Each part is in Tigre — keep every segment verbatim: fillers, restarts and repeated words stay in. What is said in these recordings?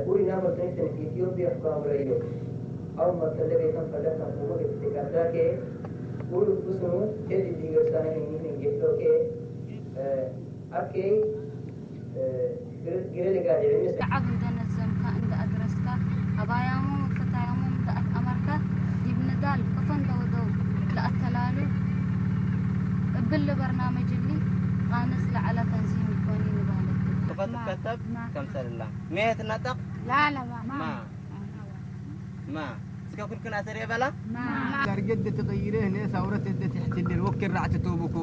ኡሪ ናመ ሰኒተን ኢትዮጵያ ፋምረዮ አው መተለቤተን ፈለከ ሙሙድ እትቀዳኬ ኡሪ ብስኑ ኤዲ ዲገሳኒ ምን እንጌሎኬ አኬ ግረ ለጋዲ ዕምስ ለዐብ እንደ ነዘምካ፣ እንደ አድረስካ፣ አባያሙ ወፈታያሙ እንደ አትአመርካ፣ ዲብ ንዳል ከፎ እንደ ወደው ለአተላሉ፣ እብል በርናመጅ እሊ ቃንጽ ለዐለ ተንዚም ኢኮኒ ንባለት። ክፈ ትከተብ ማ። ከምሰል እላ። ሜ ትነጠቅ? ላ፣ ላ፣ ማ። ማ። ማ። እስከ ኩልክን አሰር የበላ? ማ። ዳርገት እደ ትቀይሬ ህሌ ሳውረት እደ ትሕትልል ወክር ራዕት ቶብኩ።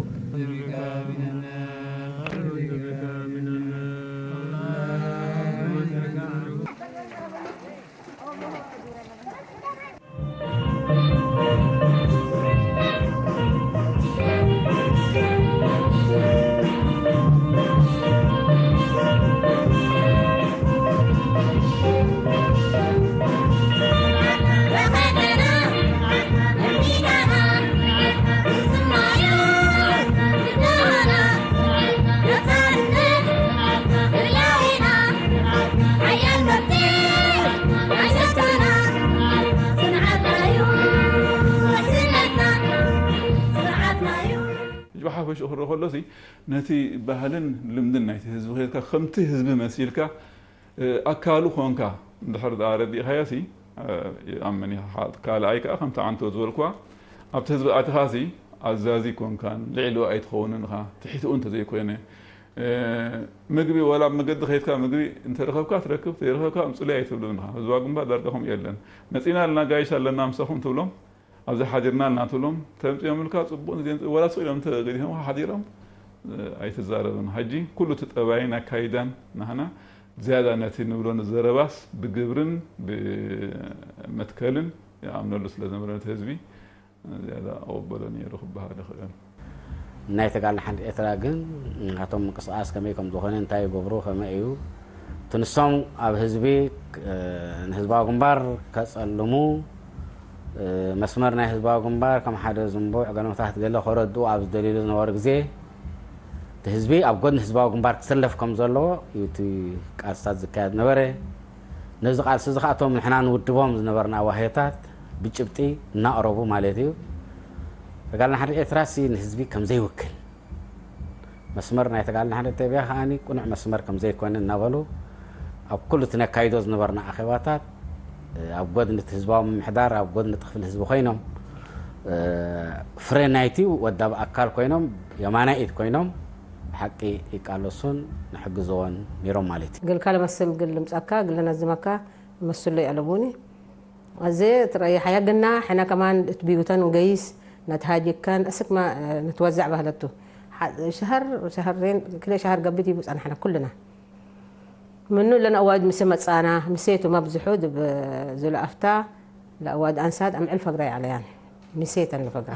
እጅ ወሓፈሽ እኽሮ ከሎሲ፣ ነቲ ባህልን ልምድን ናይቲ ህዝቢ ኸይድካ፣ ከምቲ ህዝቢ መሲልካ፣ እ፣ አካሉ ኮንካ እንድሕር ደኣ ረዲእካዮሲ፣ እ፣ ይአምን ኢኻ። ካልኣይ ከኣ ከምቲ ዓንቶ ዝበልክዋ፣ ኣብቲ ህዝቢ ኣቲኻሲ ኣዛዚ ኮንካን ልዕሉ ኣይትኸውንን ኢኻ፣ ትሒትኡ እንተዘይኮይነ። እ፣ ምግቢ ወላ ኣብ መገዲ ኸይድካ ምግቢ እንተረኸብካ ትረክብ፣ ዘይረኸብካ ኣምጹለይ ኣይትብልን ኢኻ። ህዝባዊ ግንባር ዳርጋ ከምኡ የለን። መጺና ኣለና፣ ጋይሽ ኣለና ምሳኹም ትብሎም፣ ኣብዚ ሓዲርና እናትብሎም፣ ተምጽኦምልካ ጽቡቕ፣ እንተዘይምጽእ ወላ ስቕ ኢሎም እንተ ገዲፎምካ ሓዲሮም፣ እ፣ ኣይትዛረብን። ሐጂ ኩሉ እቲ ጠባይን ኣካይዳን ናህና ዝያዳ ነቲ ንብሎ ዘረባስ ብግብርን ብመትከልን ይኣምነሉ ስለ ዝነበረ ነቲ ህዝቢ ዝያዳ ኣወበሎ ነይሩ ክበሃል ይኽእል። ናይ ተጋድሎ ሓርነት ኤርትራ ግን፣ እም፣ ናቶም ምንቅስቃስ ከመይ ከም ዝኾነ፣ እንታይ ይገብሩ፣ ከመይ እዩ፣ እቲ ንሶም ኣብ ህዝቢ፣ እ፣ ንህዝባዊ ግንባር ከጸልሙ፣ እ፣ መስመር ናይ ህዝባዊ ግንባር ከም ሓደ ዝንቡዕ ገለመታት ገለ ከረድኡ ኣብ ዝደልዩሉ ዝነበሩ ግዜ፣ እቲ ህዝቢ ኣብ ጎድኒ ህዝባዊ ግንባር ክሰለፍ ከም ዘለዎ እዩ እቲ ቃልስታት ዝካየድ ነበረ። ነዚ ቃልሲ እዚ ከኣ እቶም ንሕና ንውድቦም ዝነበርና ዋህዮታት ብጭብጢ እናቕረቡ ማለት እዩ። ተጋድሎ ሓርነት ኤርትራሲ ንህዝቢ ከም ዘይውክል፣ መስመር ናይ ተጋድሎ ሓርነት ኤርትራ ከኣ ቅኑዕ መስመር ከም ዘይኮነ እናበሉ፣ ኣብ ኩሉ እቲ ነካይዶ ዝነበርና ኣኼባታት፣ ኣብ ጎድኒ እቲ ህዝባዊ ምምሕዳር፣ ኣብ ጎድኒ እቲ ክፍሊ ህዝቢ ኮይኖም፣ ፍረ ናይቲ ወዳብ ኣካል ኮይኖም፣ የማናይ ኢድ ኮይኖም፣ ብሓቂ ይቃለሱን ንሕግዝዎን ነይሮም ማለት እዩ። እግልካ ለመስል እግል ልምጸካ፣ እግል ለነዝመካ መስሎ ይአለቡኒ። አዜ ትረአየ ሐያግና፣ ሕነ ከማን እት ብዩተን እንገይስ፣ ነትሃጅከን፣ እስክ ማ ንትወዘዕ በህለቱ። ሐ-፣ ሸሀር፣ ሸሀሬን፣ ክልኤ ሸሀር ገብእ ዲቡ ጸንሐነ ኩልና። ምኑ እለን አዋልድ ምሴ መጽአና፣ ምሴቱ መብዝሑ ዲብ ዙለ አፍታ ለአዋልድ አንሳት አምዕል ፈግረ ይዐለያን። ምሴተን ለፈግረ።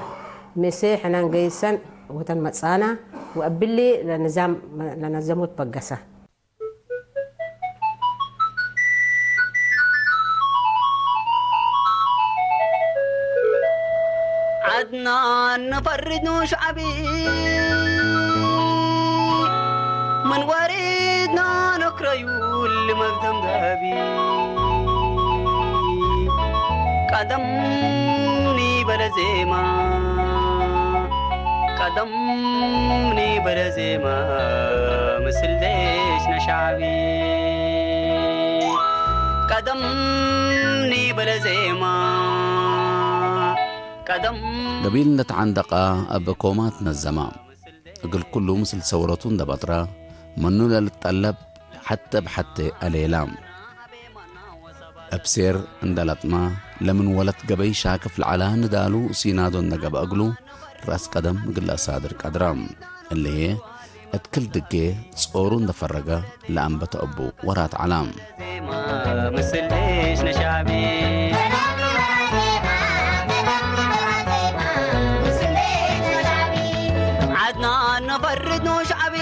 ምሴ ሕነ እንገይሰን ወተን መጽአና፣ ወእብሊ ለንዛም ለነዘሙት በገሰ። ዐድናን ነፈርድ ኑ ሸዐቢ፣ ምን ወሪድና ነክረዩ እሊ መግደም ደሀቢ። ቀደምኒ በለ ዜማ፣ ቀደምኒ በለ ዜማ፣ ምስል ዴሽነ ሸዐቢ። ቀደምኒ በለ ዜማ፣ ቀደም ገቢል እንደ ተዓንደቀ እብ ኮማት ነዘመ። እግል ኩሉ ምስል ሰውረቱ እንደ በጥረ፣ ምኑ ለልትጠለብ ሐቴ እብ ሐቴ አሌላ። እብ ሴር እንደ ለጥመ፣ ለምን ወለት ገበይ ሻክፍ ለዐለ ንዳሉ ሲናዶ እንደ ገብአ እግሉ፣ ረአስ ቀደም እግል ለአሳድር ቀድረ። እሊ ህዬ፣ እት ክል ድጌ ጾሩ እንደ ፈረገ ለአንበተ እቡ ወራት ዐለ። ዜማ ምስል ዴሽነ ሸዐቢ። ዐድናን ነፈርድ ኑ ሸዐቢ፣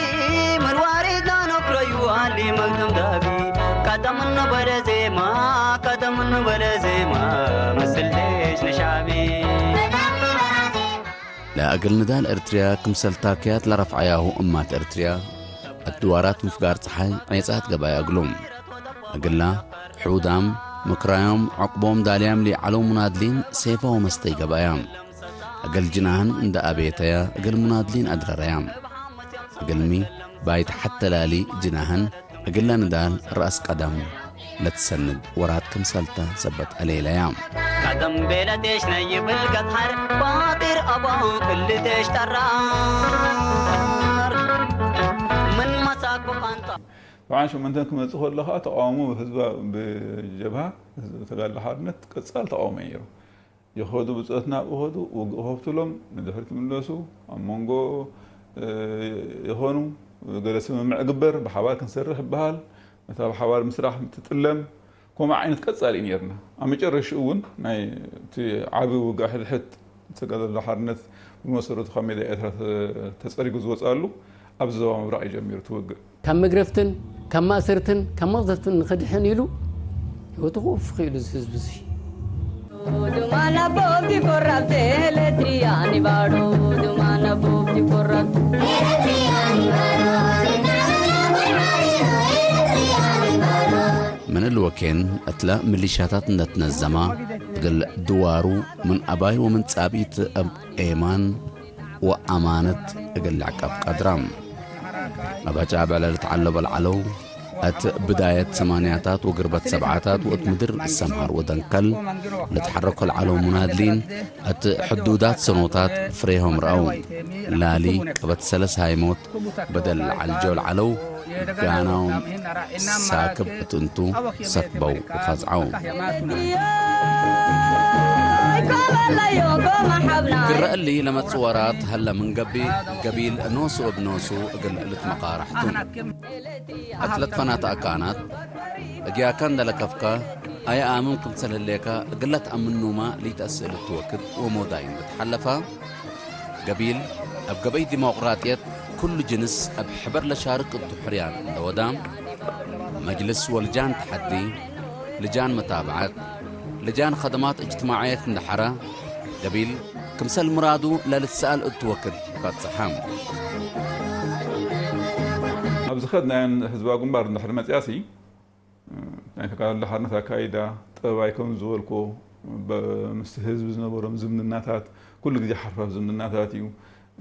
ምን ዋሪድና ነክረዩ አሊ መግደም ደሀቢ። ቀደም እንበለ ዜማ፣ ቀደም እንበለ ዜማ፣ ምስል ዴሽነ ሸዐቢ። ለእግል ንዳል ኤርትርያ ክምሰል ታክያት ለረፍዐያሁ እማት ኤርትርያ፣ አድዋራት ምፍጋር ጸሓይ ዔጻት ገባያ እግሉ። እግላ፣ ሑዳም፣ ምክራዮም፣ ዐቅቦም ዳልያም ሊዐለው ሙናድሊን ሴፈ ወመስተይ ገባያ። እግል ጅናህን እንደ አቤተያ እግል ሙናድሊን አድረረያ። እግልሚ፣ ባይት ሐተ ላሊ ጅናህን እግለ ንዳል ረአስ ቀደም ለትሰንድ ወራት ክምሰልተ ሰበት አሌለያ። ቀደም ቤለ ቴሽ ነይብል ገጥሐር ባጢር አባ ክል ቴሽ ጠራር ምን መሳኩ ቃንጣ። ጠብዓን ሽመንተን ክመጽእ ከለኻ ተቃውሞ ብህዝባ ብጀብሃ ህዝብ ተጋድሎ ሓርነት ቀጻል ተቃውሞ ነይሩ። የኸዱ ብጾት ናብኡ ኸዱ፣ ውግእ ኸብትሎም፣ ንድሕሪት ይምለሱ፣ ኣብ መንጎ፣ እ፣ የኾኑ፣ ገለ ስምምዕ ግበር፣ ብሓባር ክንሰርሕ ይበሃል፣ እታ ብሓባር ምስራሕ ትጥለም፣ ከምኡ ዓይነት ቀጻሊ እዩ ነይርና። ኣብ መጨረሽኡ እውን ናይ እቲ ዓቢ ውግእ ሕድሕድ ተጋድሎ ሓርነት ብመሰረቱ ካብ ሜዳ ኤርትራ ተ-፣ ተጸሪጉ ዝወጽኣሉ ኣብዚ ዞባ ምብራቕ እዩ ጀሚሩ እቲ ውግእ። ካብ መግረፍትን፣ ካብ ማእሰርትን፣ ካብ መቕዘፍትን ንኽድሕን ኢሉ ህይወቱ ክወፍኽ ኢሉ እዚ ህዝቢ እዚ። ዱማን ኣቦ ዲኮር ኣብ ኤለትርያ ኒባዶ፣ ዱማን ኣቦ ዲኮር ኣብ ምን እሊ ወኬን እትለ ሚሊሻታት እንደ ትነዘማ፣ እግል ድዋሩ ምን አባይ ወምን ጻብኢት እብ ኤማን ወአማነት እግል ልዕቀብ ቀድራ። አባጫ ብዕለ ልትዓለቦ ለዐለው፣ እት ብዳየት ሰማንያታት ወግርበት ሰብዓታት ወእት ምድር ሰምሃር ወደንከል ልትሐረኮ ለዐለው ሙናድሊን፣ እት ሕዱዳት ሰኖታት ፍሬሆም ረአው። ላሊ ቀበት ሰለስ ሃይሞት በደል ለዐልጆ ለዐለው ጋናዎም ሳክብ እት እንቱ ሰክበው ወፈዝዐው። ግረ እሊ ለመጽእ ወራት ሀለ ምን ገብእ፣ ገቢል ኖሱ እብ ኖሱ እግል ልትመቃረሕ ቱ። እት ለትፈናተ አካናት፣ እግያከ እንደ ለከፍከ፣ አየ አምም ክምሰል ህሌከ እግል ለትአምኑመ ሊተአስእል እቱ ወክድ ወሞዳይ እንደ ተሐለፈ፣ ገቢል እብ ገበይ ዲሞቅራጥየት ኩሉ ጅንስ እብ ሕበር ለሻርክ እቱ ሕርያን እንደ ወዳ፣ መጅልስ ወልጃን ተሐዲ፣ ልጃን መታብዐት፣ ልጃን ከደማት እጅትማዕየት እንደ ሐረ፣ ገቢል ክምሰል ምራዱ ለልትሰአል እቱ ወክድ በጽሐ። ኣብዚ ከድናየን ህዝባዊ ግንባር እንድሕር መጽያሲ፣ ናይ ተጋድሎ ሓርነት ኣካይዳ፣ ጠባይ ከም ዝበልኮ፣ በ-፣ ምስ ህዝቢ ዝነበሮም ዝምድናታት፣ ኩሉ ግዜ ሓርፋፍ ዝምድናታት እዩ።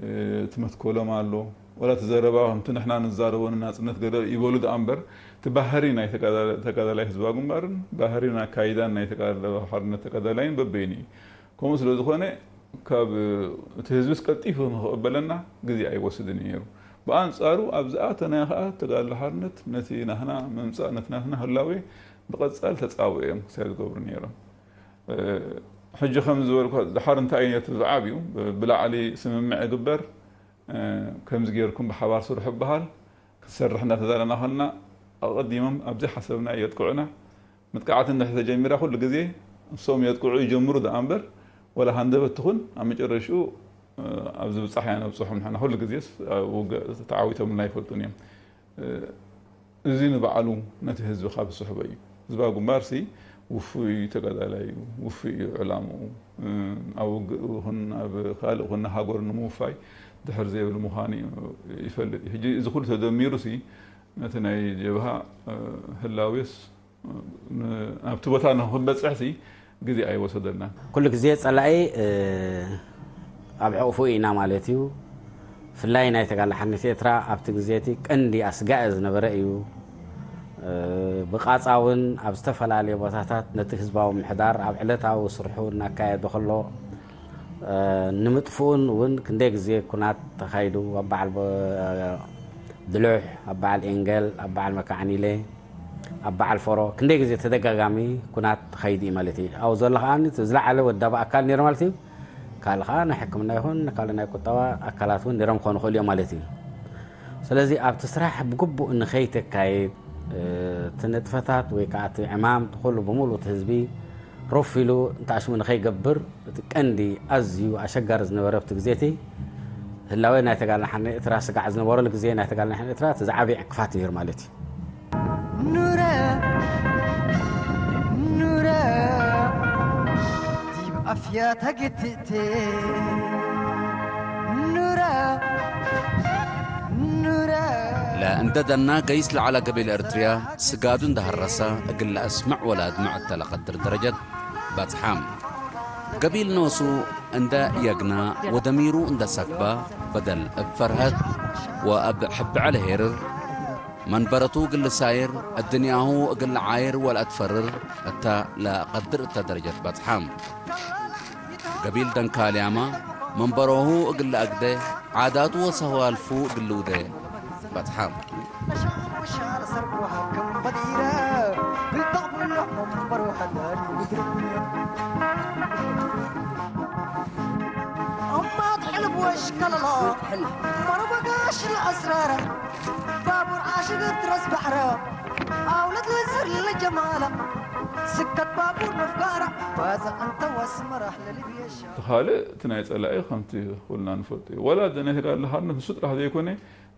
እ፣ እቲ መትከሎም ኣሎ። ወላ እቲ ዘረባ ከምቲ ንሕና ንዛረቦ ንናጽነት ገለ ይበሉ ደኣ እምበር፣ እቲ ባህሪ ናይ ተጋዳ-፣ ተጋዳላይ ህዝባዊ ግንባርን፣ ባህሪ ናይ ኣካይዳን ናይ ተጋድሎ ሓርነት ተጋዳላይን በበይኑ እዩ። ከምኡ ስለ ዝኾነ፣ ካብ እቲ ህዝብስ ቀልጢፉ ንኽቕበለና ግዜ ኣይወስድን እዩ ነይሩ። ብኣንጻሩ፣ ኣብ ዝኣተናዮ ኸኣ፣ ተጋድሎ ሓርነት ነቲ ናህና ምምጻእ፣ ነቲ ናትና ህላዌ ብቐጻል ተጻብኦ እዮም ክሳይ ዝገብሩ ነይሮም። እ፣ ሕጂ ከም ዝበልኩ፣ ድሓር እንታይ እዩ ነቲ ዝዓብ እዩ፣ ብ-፣ ብላዕሊ ስምምዕ ይግበር፣ እ፣ ከምዚ ጌርኩም ብሓባር ስርሑ ይበሃል። ክትሰርሕ እንዳተዛረብና ከለና፣ ኣቐዲሞም ኣብ ዘይሓሰብናዮ የጥቅዑና። ምጥቃዓት እንድሕር ተጀሚራ፣ ኩሉ ግዜ እሶም የጥቅዑ ይጀምሩ ደኣ እምበር፣ ወላ ሃንደበት ትኹን፣ ኣብ መጨረሽኡ፣ እ፣ ኣብ ዝብጻሕ ኢና ነብጽሖም። ንሕና ኩሉ ግዜስ ኣብ ውግእ ተዓዊቶምልና ኣይፈልጡን እዮም። እ፣ እዚ ንባዕሉ ነቲ ህዝቢ ካብ ዝስሕቦ እዩ። ህዝባዊ ግንባርሲ ውፉይ እዩ፣ ተጋዳላይ እዩ፣ ውፉይ እዩ ዕላምኡ። እ፣ ኣብ ውግእ ይኹን ኣብ ካልእ ይኹን ንሃገሩ ንምውፋይ ድሕር ዘይብል ምዃኑ እዩ ይፈልጥ እዩ። ሕጂ እዚ ኩሉ ተደሚሩሲ፣ ነቲ ናይ ጀብሃ፣ እ፣ ህላዌስ፣ እ፣ ን-፣ ናብቲ ቦታ ንኽንበጽሕሲ ግዜ ኣይወሰደልናን። ኩሉ ግዜ ጸላኢ፣ እ፣ ኣብ ሕቑፉ ኢና ማለት እዩ። ፍላይ ናይ ተጋድሎ ሓርነት ኤርትራ ኣብቲ ግዜ እቲ ቀንዲ ኣስጋኢ ዝነበረ እዩ። እ፣ ብቃጻ እውን ኣብ ዝተፈላለየ ቦታታት ነቲ ህዝባዊ ምሕዳር ኣብ ዕለታዊ ስርሑ እናካየደ ከሎ፣ እ፣ ንምጥፍኡን እውን ክንደይ ግዜ ኩናት ተኻይዱ። ኣብ በዓል ቦ-፣ ድሉሕ፣ ኣብ በዓል ኤንገል፣ ኣብ በዓል መካዓኒለ፣ ኣብ በዓል ፎሮ ክንደይ ግዜ ተደጋጋሚ ኩናት ተኻይዱ እዩ ማለት እዩ። ኣብኡ ዘሎ ከኣ እቲ ዝለዓለ ወዳቢ ኣካል ነይሩ ማለት እዩ። ካልእ ከኣ ናይ ሕክምና ይኹን ካልእ ናይ ቁጠባ ኣካላት እውን ነይሮም ክኾኑ ይኽእሉ እዮም ማለት እዩ። ስለዚ ኣብቲ ስራሕ ብግቡእ ንኸይተካይድ፣ እ፣ እቲ ንጥፈታት ወይ ከኣ እቲ ዕማም እቲ ኩሉ ብምሉእ እቲ ህዝቢ ሩፍ ኢሉ እንተኣሽሙ ንኸይገብር፣ እቲ ቀንዲ ኣዝዩ ኣሸጋሪ ዝነበረ ኣብቲ ግዜ እቲ፣ ህላዌ ናይ ተጋድሎ ሓርነት ኤርትራ ስጋዕ ዝነበረሉ ግዜ ናይ ተጋድሎ ሓርነት ኤርትራ እቲ ዝዓበየ ዕንቅፋት ነይሩ ማለት እዩ። ኑረ፣ ኑረ፣ ዲብ ኣፍያታ ግትእቴ። ኑረ፣ ኑረ። እንደ ደና ገይስ ለዐለ ገቢል ኤርትርያ ስጋዱ እንደ ሀረሰ እግል ለአስምዕ ወለአድምዕ እተ ለቀድር ደረጀት በጽሐ። ገቢል ኖሱ እንደ የግና ወደሚሩ እንደ ሰክበ በደል እብ ፈርሀት ወእብ ሕብዐ ለሄርር መንበረቱ እግል ልሳይር፣ እድንያሁ እግል ለዓይር ወለአትፈርር እተ ለቀድር እተ ደረጀት በጽሐ። ገቢል ደንካልያመ መንበሮሁ እግል ለአግደ፣ ዓዳቱ ወሰዋልፉ እግል ልውደ በጽሐ። እማት ሕልብ ወሽከለሎ መርበጋሽ ለአስራረ ባቡር አሽግር ትረስ በሕረ አውለት ለዝር ለጀማለ ስከት ባቡር መፍጋረ ባዘ እንተ ወስመረሕ ለልብየሻ። እቲ ካልእ እቲ ናይ ጸላኢ ከምቲ ኩልና ንፈልጦ እዩ። ወላ ደነህራ ለሃርነት ንሱ ጥራሕ ዘይኮነ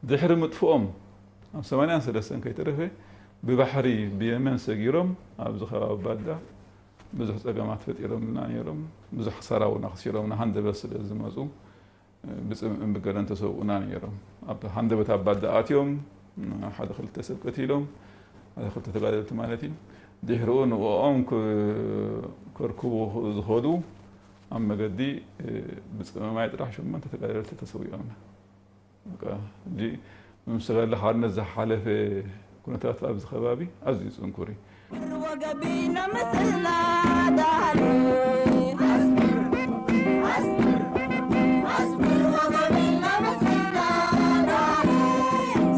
ድሕሪ ምጥፍኦም ኣብ ሰማንያን ሰለስተን ከይተረፈ ብባሕሪ ብየመን ሰጊሮም ኣብዚ ከባቢ ባዳ ብዙሕ ጸገማት ፈጢሮምልና ነይሮም። ብዙሕ ክሳራ እውን ኣኽሲሮምና ሃንደበት ስለ ዝመጹ ብጽምእን ብገለን ተሰውኡና ነይሮም። ኣብ ሃንደበት ኣብ ባዳ ኣትዮም ሓደ ክልተ ሰብ ቀቲሎም፣ ሓደ ክልተ ተጋደልቲ ማለት እዩ። ድሕርኡ ንእኦም ክ-፣ ከርክቡ ዝኸዱ ኣብ መገዲ ብጽምእ ማይ ጥራሕ ሸሞንተ ተጋደልቲ ተሰዊኦምና። በቃ፣ እንጂ ምስ ገለ ሓርነት ዝሓለፈ ኩነታት ኣብዚ ከባቢ ኣዝዩ ጽንኩር እዩ። ወገቢና ምስልና ዳህሪ።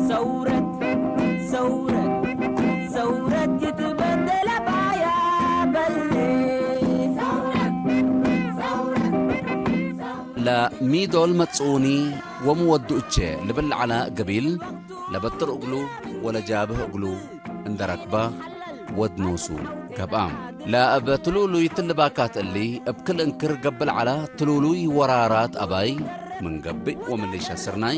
ሰውረት፣ ሰውረት፣ ሰውረት ይትበደለ ባያ በሊ። ለሚ ዶል መጽኡኒ ወምወዱ እቼ ልብል ዐለ ገቢል፣ ለበጥር እግሉ ወለጃብህ እግሉ እንደ ረክበ ወድ ኖሱ ገብአ። ለእብ ትሉሉይ ትልባካት እሊ እብ ክል እንክር ገብእ ለዐለ ትሉሉይ ወራራት አባይ ምን ገብእ ወምሊሸ ስርናይ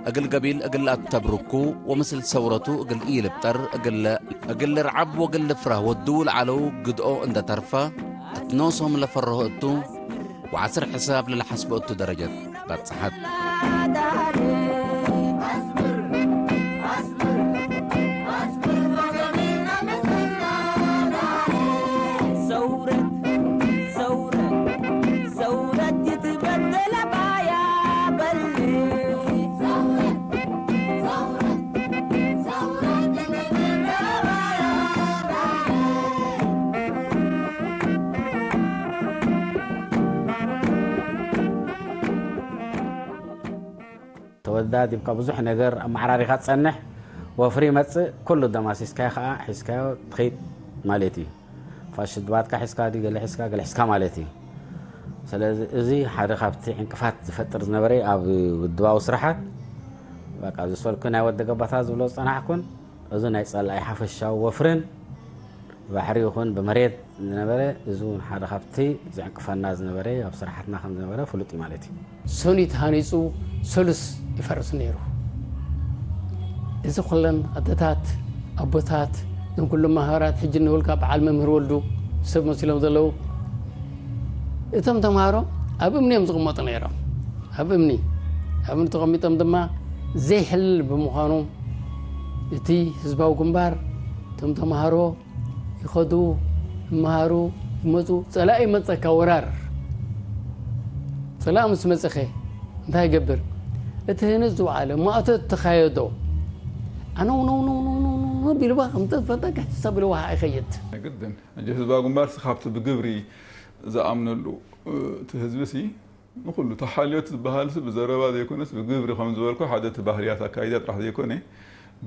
እግል ገቢል እግል ለአተብርኩ ወምስል ሰውረቱ እግል ኢልብጠር እግል፣ እግል ልርዓብ ወእግል ልፍረህ ወድዉ ለዐለው ግድኦ እንደ ተርፈ እት ኖሶም ለፈረሆ እቱ። ወዐስር ሕሳብ ለለሐስቦ እቱ ደረጀት በጽሐት። ሰውረት፣ ሰውረት፣ ሰውረት ይትበደለ ባያ በሊ። ተወዳ ዲብካ ብዙሕ ነገር ኣመዓራሪኻ ትጸንሕ፣ ወፍሪ ይመጽእ፣ ኩሉ ደማሲስካዮ ከኣ ሒዝካዮ ትኸይድ ማለት እዩ። ፋሽት ድባትካ ሒዝካ፣ ገለ ሒዝካ፣ ገለ ሒዝካ ማለት እዩ። ስለዚ እዚ ሓደ ካብቲ ዕንቅፋት ዝፈጥር ዝነበረ ኣብ ውድባዊ ስራሓት፣ በቃ፣ ዝሰልኩ ናይ ወዲ ገባታ ዝብሎ ዝጸናሕኩን፣ እዚ ናይ ጸላኢ ሓፈሻዊ ወፍርን ባሕሪ ይኹን ብመሬት ዝነበረ፣ እዚ እውን ሓደ ካብቲ ዝዕንቅፈና ዝነበረ ኣብ ስራሓትና ከም ዝነበረ ፍሉጥ እዩ ማለት እዩ። ሰኑይ ተሃኒጹ ሰሉስ ይፈርስ ነይሩ። እዚ ኩለን ኣደታት፣ ኣቦታት፣ እዞም ኩሎም መሃራት ሕጂ እንብልካ በዓል መምህር ወልዱ ሰብ መሲሎም ዘለዉ፣ እቶም ተምሃሮ ኣብ እምኒ እዮም ዝቕመጡ ነይሮም። ኣብ እምኒ፣ ኣብ እምኒ ተቐሚጦም ድማ ዘይሕልል ብምዃኑ፣ እቲ ህዝባዊ ግንባር፣ እቶም ተምሃሮ ይኸዱ፣ ይመሃሩ፣ ይመጹ። ጸላኢ ይመጸካ፣ ወራር። ጸላኢ ምስ መጸኸ እንታይ ይገብር? እቲ ህንጽ ዝወዓለ፣ ማእቶ እተኻየዶ፣ ኣነው ነው ነው ነው ነው ነው ቢልዋ፣ ከም ተፈጠ ክሕሰብ ኢልዋ ይኸይድ። ግድን። ሕጂ ህዝባዊ ግንባርሲ ካብቲ ብግብሪ ዝኣምነሉ፣ እቲ ህዝብሲ ንኹሉ ተሓልዮት ዝበሃልሲ ብዘረባ ዘይኮነስ ብግብሪ ከም ዝበልኮ ሓደ እቲ ባህርያት ኣካይዳ ጥራሕ ዘይኮነ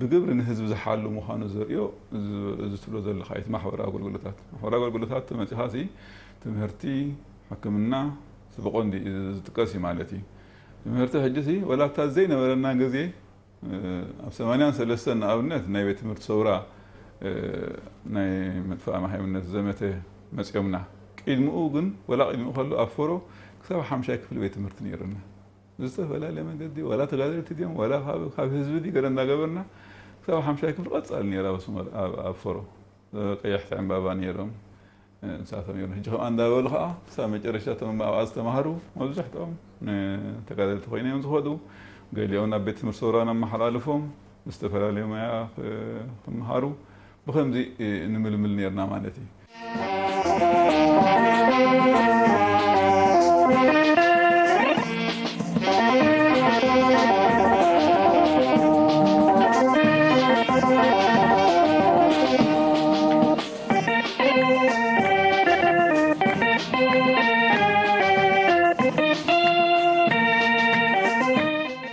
ብግብሪ ንህዝቢ ዝሓሉ ምዃኑ ዘርእዮ እዚ፣ እዚ ትብሎ ዘለኻ እቲ ማሕበራዊ ኣገልግሎታት። ማሕበራዊ ኣገልግሎታት ተመጺኻሲ ትምህርቲ፣ ሕክምና፣ ስብቆ እንዲ ዝጥቀስ እዩ ማለት እዩ። ትምህርቲ ሕጂሲ ወላ እታ ዘይነበረና ግዜ ኣብ ሰማንያን ሰለስተን ንኣብነት ናይ ቤት ትምህርቲ ሰውራ ናይ ምጥፋእ ማሕይምነት ዘመተ መጽኦምና። ቅድሚኡ ግን፣ ወላ ቅድሚኡ ከሎ ኣብ ፈሮ ክሳብ ሓምሻይ ክፍሊ ቤት ትምህርቲ ነይሩና። ብዝተፈላለየ መገዲ፣ ወላ ተጋደልቲ ድዮም፣ ወላ ካብ፣ ካብ ህዝቢ ድዩ ገለ እንዳገበርና፣ ክሳብ ሓምሻይ ክፍሊ ቀጻሊ ነይራ። ኣብ ሶማል፣ ኣብ፣ ኣብ ፈሮ ቀያሕቲ ዕምባባ ነይሮም። ንሳቶም እዮም። ሕጂ ከምኣ እንዳበሉ ኸዓ ክሳብ መጨረሻ እቶም ኣብኣ ዝተማህሩ መብዛሕትኦም ንተጋደልቲ ኮይኖም እዮም ዝኸዱ። ገሊኦም ናብ ቤት ትምህርቲ ሰውራ ነመሓላልፎም። ዝተፈላለዩ መያ ክምሃሩ ብኸምዚ ንምልምል ኔርና ማለት እዩ።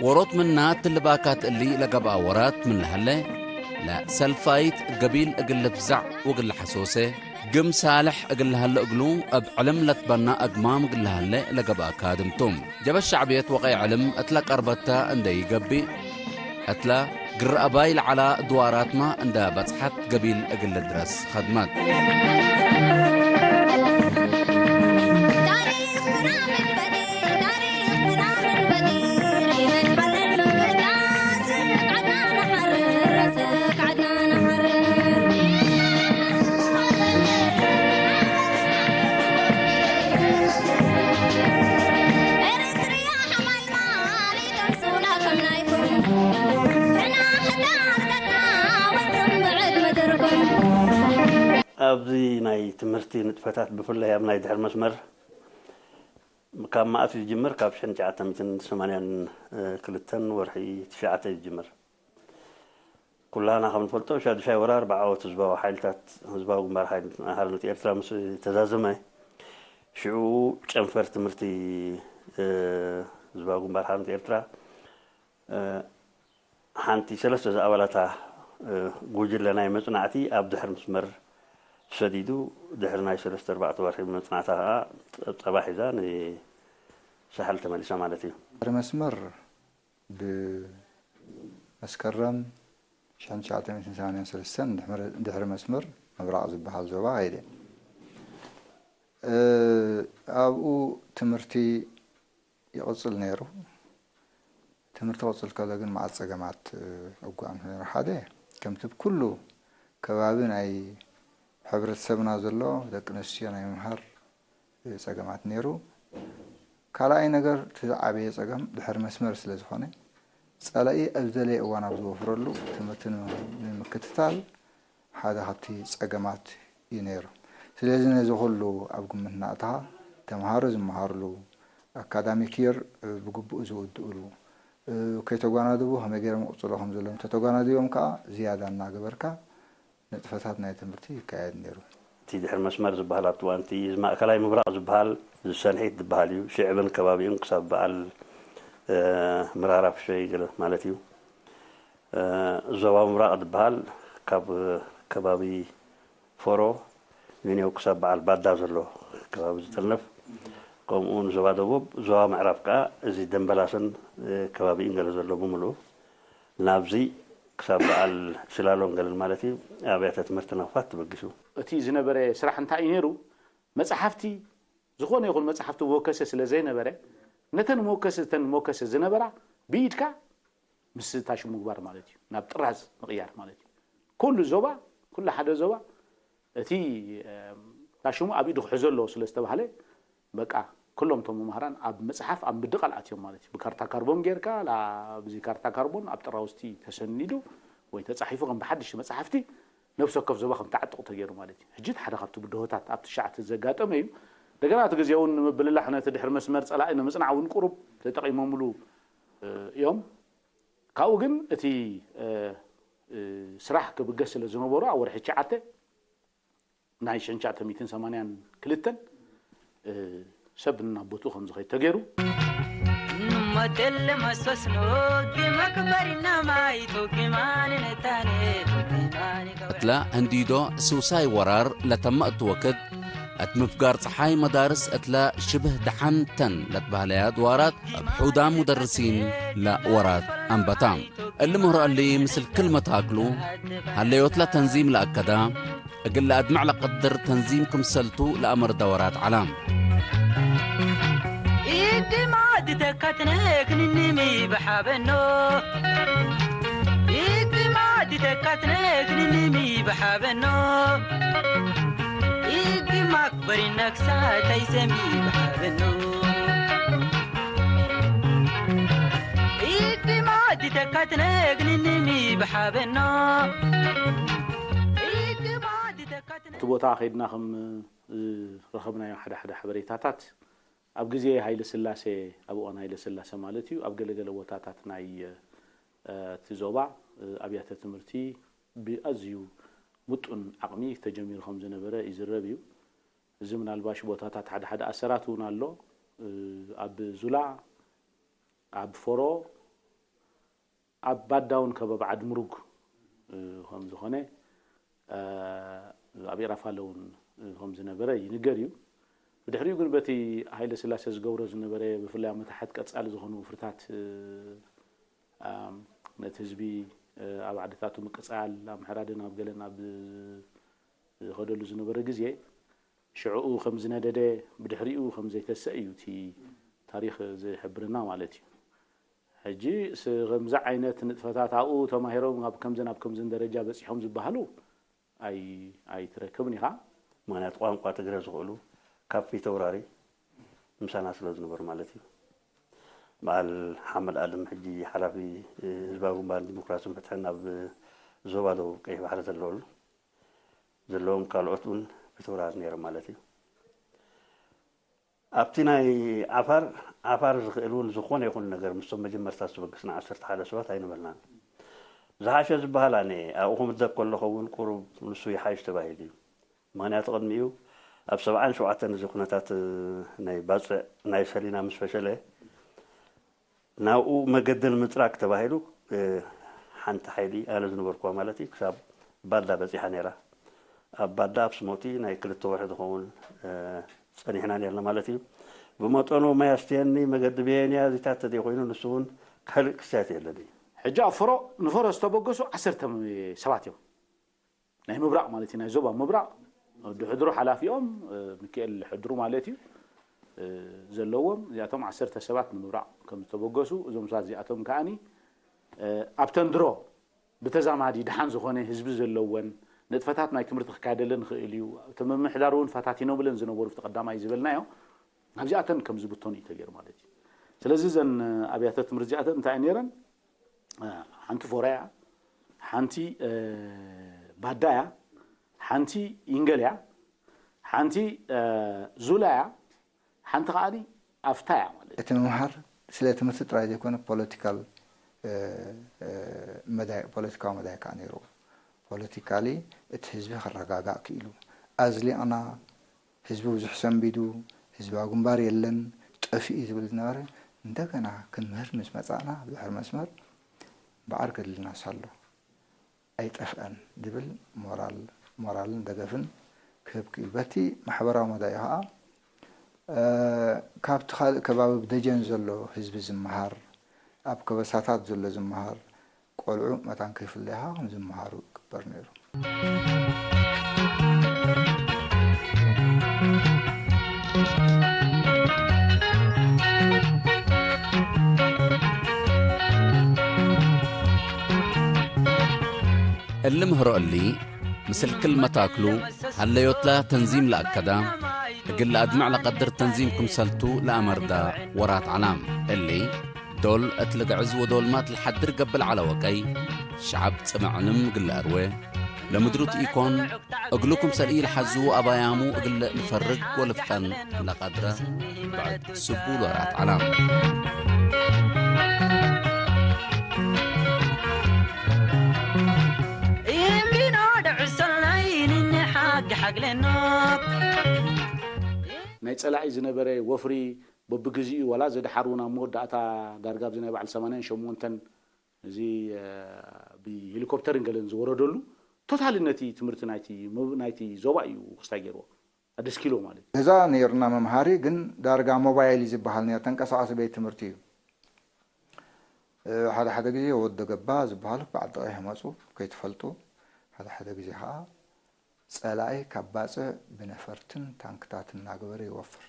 ዎሮት ምና ትልባካት እሊ ለገብአ ዎራት ምን ለሀለ፣ ለሰልፋይት ገቢል እግል ልፍዛዕ ወእግል ለሐሶሰ፣ ግም ሳልሕ እግል ለሀለ እግሉ፣ እብ ዕልም ለትበና አግማም እግል ለሀለ ለገብአ ካድም ቱ። ጀበ ሸዕብየት ወቀይ ዕልም እትለ ቀርበተ እንደ ኢገብእ፣ እትለ ግረ አባይ ለዐላ ድዋራትመ እንደ በጽሐት ገቢል እግል ልድረስ ከድመት። ኣብዚ ናይ ትምህርቲ ንጥፈታት ብፍላይ ኣብ ናይ ድሕር መስመር ካብ መኣት እዩ ዝጅምር፣ ካብ ሽሕን ትሽዓተ ሚእትን ሰማንያን ክልተን ወርሒ ትሽዓተ እዩ ዝጅምር። ኩላህና ከም ንፈልጦ ሻዱሻይ ወራር ብዓወት ህዝባዊ ሓይልታት፣ ህዝባዊ ግንባር ሓይል ሓርነት ኤርትራ ምስ ተዛዘመ፣ ሽዑ ጨንፈር ትምህርቲ ህዝባዊ ግንባር ሓርነት ኤርትራ ሓንቲ ሰለስተ ዝኣባላታ ጉጅለ ናይ መጽናዕቲ ኣብ ድሕር መስመር ሰዲዱ፣ ድሕሪ ናይ ሰለስተ ኣርባዕተ ወርሒ መጽናዕታ ከኣ ጸብጸባ ሒዛ ንሳሕል ተመሊሳ ማለት እዩ። ድሕሪ መስመር ብመስከረም ሽሕን ትሽዓተ ሚእትን ሰማንያን ሰለስተን ድሕሪ መስመር ምብራቕ ዝበሃል ዞባ ከይደ። እ፣ ኣብኡ ትምህርቲ ይቕጽል ነይሩ። ትምህርቲ ክቕጽል ከሎ ግን መዓት ጸገማት፣ እ፣ ኣጋጥሞ ነይሩ። ሓደ፣ ከምቲ ብኩሉ ከባቢ ናይ ሕብረተሰብና ዘሎ ደቂ ኣንስትዮ ናይ ምምሃር፣ እ፣ ጸገማት ነይሩ። ካልኣይ ነገር፣ እቲ ዝዓበየ ጸገም ድሕር መስመር ስለ ዝኾነ፣ ጸላኢ ኣብ ዝደለየ እዋን ኣብ ዝወፍረሉ ትምህርቲ ን-፣ ንምክትታል ሓደ ካብቲ ጸገማት እዩ ነይሩ። ስለዚ ነዚ ኩሉ ኣብ ግምት እናእተኻ፣ ተምሃሮ ዝመሃርሉ፣ ኣካዳሚክ የር ብግቡእ ዝውድእሉ፣ ከይተጓናደቡ ከመይ ገይሮም ክቕጽሎ ከም ዘለዎም፣ ተተጓናዲቦም ከኣ ዝያዳ እናገበርካ ንጥፈታት ናይ ትምህርቲ ይካየድ ነይሩ። እቲ ድሕር መስመር ዝበሃል ኣብቲ እዋን እቲ እዚ ማእከላይ ምብራቕ ዝበሃል፣ እዚ ሰንሒት ዝበሃል እዩ። ሽዕብን ከባቢኡን ክሳብ በዓል፣ እ፣ ምራራ ፍሸይ ገለ ማለት እዩ። እ፣ ዞባ ምብራቕ ዝበሃል ካብ ከባቢ ፎሮ፣ ዩኔው ክሳብ በዓል ባዳ ዘሎ ከባቢ ዝጥርነፍ፣ ከምኡ እውን ዞባ ደቡብ፣ ዞባ ምዕራብ ከኣ እዚ ደምበላስን፣ እ፣ ከባቢኡን ገለ ዘሎ ብምልኡ ናብዚ ክሳብ በዓል ሽላሎን ገለን ማለት እዩ፣ ኣብያተ ትምህርቲ ነኽፋት ተበጊሱ። እቲ ዝነበረ ስራሕ እንታይ እዩ ነይሩ? መጽሓፍቲ፣ ዝኾነ ይኹን መጽሓፍቲ መወከሲ ስለ ዘይነበረ፣ ነተን መወከሲ፣ እተን መወከሲ ዝነበራ ብኢድካ ምስ ታሽሙ ምግባር ማለት እዩ። ናብ ጥራዝ ምቕያር ማለት እዩ። ኩሉ ዞባ፣ ኩሉ ሓደ ዞባ እቲ፣ እም፣ ታሽሙ ኣብ ኢዱ ክሕዞ ኣለዎ ስለ ዝተባህለ፣ በቃ፣ ኩሎም እቶም መምህራን ኣብ መጽሓፍ ኣብ ምድቓል ኣትዮም ማለት እዩ። ብካርታ ካርቦን ጌርካ፣ ላ-፣ ኣብዚ ካርታ ካርቦን ኣብ ጥራውዝቲ ተሰኒዱ ወይ ተጻሒፉ ከም ብሓድሽ መጽሓፍቲ ነፍሲ ወከፍ ዞባ ከም ተዓጥቕ ተገይሩ ማለት እዩ። ሕጂ እቲ ሓደ ካብቲ ብድሆታት ኣብ ትሽዓተ ዘጋጠመ እዩ። እንደገና እቲ ግዜ እውን ንምብልላሕ ነቲ ድሕሪ መስመር ጸላኢ ንምጽናዕ እውን ቁሩብ ተጠቒሞምሉ፣ እ፣ እዮም። ካብኡ ግን እቲ፣ እ፣ እ፣ ስራሕ ክብገስ ስለ ዝነበሮ ኣብ ወርሒ ትሽዓተ ናይ ሽሕን ትሽዓተ ሚእትን ሰማንያን ክልተን፣ እ፣ ሰብ ናብ ቦትኡ ከም ዝኸይድ ተገይሩ። ንመቴል መሰስኖ ጊመ ክበሪና ማይቶ ጊማን ነታኔ ጊማን እትለ ህንዲዶ ሱሳይ ወራር ለተመ እት ወክድ፣ እት ምፍጋር ጸሓይ መዳርስ እትለ ሽብህ ደሐን ተን ለትበህለያ ድዋራት እብ ሑዳም ሙደርሲን ለወራት አንበታ። እሊ ምህሮ እሊ ምስል ክል መታክሉ ሀለዮትለ ተንዚም ለአከዳ፣ እግል ለአድምዕ ለቀድር ተንዚም ክምሰልቱ ለአመርደ ወራት ዐላ። ኢድማድ ተካትነ ክንንሚ በሓበኖ፣ ኢድማድ ተካትነ ክንንሚ በሓበኖ፣ ኢድማክ በሪነክሳ ተይሰሚ በሓበኖ፣ ኢድማድ ተካ ትነግንኒ ሚ ብሓበኖ። እቲ ቦታ ከይድና ከም ዝረኸብናዮ ሓደ ሓደ ሓበሬታታት፣ ኣብ ግዜ ሃይለ ስላሴ፣ ኣብ እዋን ሃይለ ስላሴ ማለት እዩ፣ ኣብ ገለገለ ቦታታት ናይ፣ እ፣ እቲ ዞባ፣ እ፣ ኣብያተ ትምህርቲ ብኣዝዩ ምጡን ዓቕሚ ተጀሚሩ ከም ዝነበረ ይዝረብ እዩ። እዚ ምናልባሽ ቦታታት ሓደ ሓደ ኣሰራት እውን ኣሎ። እ፣ ኣብ ዙላ፣ ኣብ ፎሮ፣ ኣብ ባዳውን ከበብ ዓድምሩግ፣ እ፣ ከም ዝኾነ፣ እ፣ ኣብ ኤራፋለ እውን፣ እ፣ ከም ዝነበረ ይንገር እዩ። ብድሕሪኡ ግን በቲ ሃይለ ስላሴ ዝገብሮ ዝነበረ ብፍላይ ኣብ መታሕት ቀጻሊ ዝኾኑ ወፍርታት፣ እ፣ ኣም፣ ነቲ ህዝቢ፣ እ፣ ኣብ ዓድታቱ ምቅጻል፣ ኣብ ምሕራድን ኣብ ገለን ኣብ ዝኸደሉ ዝነበረ ግዜ፣ ሽዕኡ ከም ዝነደደ፣ ብድሕሪኡ ከም ዘይተሰእ እዩ እቲ ታሪኽ ዝሕብረና ማለት እዩ። ሕጂ ስ-፣ ከምዚ ዓይነት ንጥፈታት ኣብኡ ተማሂሮም ኣብ ከምዝን ኣብ ከምዝን ደረጃ በጺሖም ዝበሃሉ ኣይ-፣ ኣይትረክብን ኢኻ። ምኽንያት ቋንቋ ትግረ ዝኽእሉ ካብ ፊተውራሪ ምሳና ስለ ዝነበሩ ማለት እዩ። በዓል ሓመድ ኣድም ሕጂ ሓላፊ ህዝባዊ ግንባር ዲሞክራስን ፍትሕን ኣብ ዞባ ደቡብ ቀይሕ ባሕሪ ዘለወሉ፣ ዘለዎም ካልኦት እውን ፊተውራሪ ነይሮም ማለት እዩ። ኣብቲ ናይ ዓፋር፣ ዓፋር ዝኽእል እውን ዝኾነ ይኹን ነገር ምስቶም መጀመርታ ዝተበገስና ዓሰርተ ሓደ ሰባት ኣይነበርናን። ዝሓሸ ዝበሃል ኣነ ኣብኡ ክምደብ ከለኹ እውን ቁሩብ ንሱ ይሓይሽ ተባሂሉ እዩ። ምኽንያቱ ቅድሚኡ ኣብ ሰብዓን ሸውዓተን እዚ ኩነታት ናይ ባጽዕ ናይ ሰሊና ምስ ፈሸለ ናብኡ መገደል ምጽራግ ተባሂሉ፣ እ፣ ሓንቲ ሓይሊ ኣነ ዝነበርኩዋ ማለት እዩ፣ ክሳብ ባዳ በጺሓ ነይራ። ኣብ ባዳ ኣብ ስሞቲ ናይ ክልተ ወርሒ ዝኸውን፣ እ፣ ጸኒሕና ነርና ማለት እዩ። ብመጠኑ ማይ ኣስትየኒ፣ መገዲ ብየንያ፣ እዚታት ተዘይኮይኑ ንሱ እውን ካልእ ክስታያት የለን እዩ። ሕጂ ኣብ ፈሮ፣ ንፈሮ ዝተበገሱ ዓሰርተ ሰባት እዮም። ናይ ምብራቕ ማለት እዩ፣ ናይ ዞባ ምብራቕ፣ ወዲ ሕድሩ ሓላፊኦም፣ እ፣ ሚካኤል ሕድሩ ማለት እዩ፣ እ፣ ዘለዎም፣ እዚኣቶም ዓሰርተ ሰባት ንምብራቕ ከም ዝተበገሱ፣ እዞም ሰባት እዚኣቶም ከኣኒ፣ እ፣ ኣብተን ድሮ ብተዛማዲ ደሓን ዝኾነ ህዝቢ ዘለወን ንጥፈታት ናይ ትምህርቲ ክካየደለን ይኽእል እዩ፣ እቲ ምምሕዳር እውን ፈታቲኖምለን ዝነበሩ፣ እቲ ቀዳማይ ዝበልናዮ፣ ኣብዚኣተን ከም ዝብተኑ እዩ ተገይሩ ማለት እዩ። ስለዚ እዘን ኣብያተ ትምህርቲ እዚኣተን እንታይ እየን ነይረን? እ፣ ሓንቲ ፎረያ፣ ሓንቲ፣ እ፣ ባዳያ፣ ሓንቲ ኢንገልያ፣ ሓንቲ፣ እ፣ ዙላያ፣ ሓንቲ ከኣ ኣፍታያ ማለት እዩ። እቲ ምምሃር ስለ ትምህርቲ ጥራይ ዘይኮነ ፖለቲካል፣ እ፣ እ፣ መዳይ፣ ፖለቲካዊ መዳይ ከኣ ነይርዎ። ፖለቲካሊ እቲ ህዝቢ ክረጋጋእ ክኢሉ። ኣዝሊቕና ህዝቢ ብዙሕ ሰንቢዱ፣ ህዝባዊ ግንባር የለን፣ ጠፊኡ ዝብል ዝነበረ፣ እንደገና ክንምህር ምስ መጻእና፣ ብድሕሪ መስመር በዓር ገድልና ሳሎ ኣይጠፍአን ዝብል ሞራል፣ ሞራልን ደገፍን ክህብ ክኢሉ። በቲ ማሕበራዊ መዳዩ ኸኣ፣ እ፣ ካብቲ ካልእ ከባቢ ብደጀን ዘሎ ህዝቢ ዝመሃር፣ ኣብ ከበሳታት ዘሎ ዝመሃር፣ ቆልዑ መታን ከይፍለያኻ ከም ዝመሃሩ ይግበር ነይሩ። እሊ ምህሮ እሊ፣ ምስል ክል መታክሉ፣ ሀለዮትለ ተንዚም ለአከዳ፣ እግል ለአድምዕ ለቀድር ተንዚም ክምሰልቱ ለአመርዳ ወራት ዐላም። እሊ፣ ዶል እት ልግዕዝ ወዶልማት ለሐድር ገብእ ለዐለ ወቀይ፣ ሸዐብ ጽምዕ ዕልም እግል ለአርዌ፣ ለምድሩት ኢኮን፣ እግሉ ክምሰል ኢለሐዝዉ አባያሙ እግል ልፈርግ ወልፍጠን ለቀድረ ብዕድ ስቡል ወራት ዐላም። እምቢኖ ደዕሰናይ ንንሓግ ሓግለኖ። ናይ ጸላኢ ዝነበረ ወፍሪ በብግዜኡ፣ ዋላ ዘድሓሩ ናብ መወዳእታ ዳርጋ ኣብዚ ናይ በዓል ሰማንያን ሸሞንተን እዚ፣ እ፣ ብሄሊኮፕተርን ገለን ዝወረደሉ፣ ቶታሊ ነቲ ትምህርቲ ናይቲ መብ-፣ ናይቲ ዞባ እዩ ክስታይ ገይርዎ። ኣደስኪሎ ማለት እዩ። ገዛ ነይሩና መምሃሪ፣ ግን ዳርጋ ሞባይል እዩ ዝበሃል ነይሩ፣ ተንቀሳቃሲ ቤት ትምህርቲ እዩ። እ፣ ሓደ ሓደ ግዜ ወደ ገባ ዝበሃሉ በዓል ደቂቅ ይመጹ፣ ከይትፈልጡ። ሓደ ሓደ ግዜ ኸኣ ጸላኢ ካብ ባጽዕ ብነፈርትን ታንክታትን እናገበረ ይወፍር።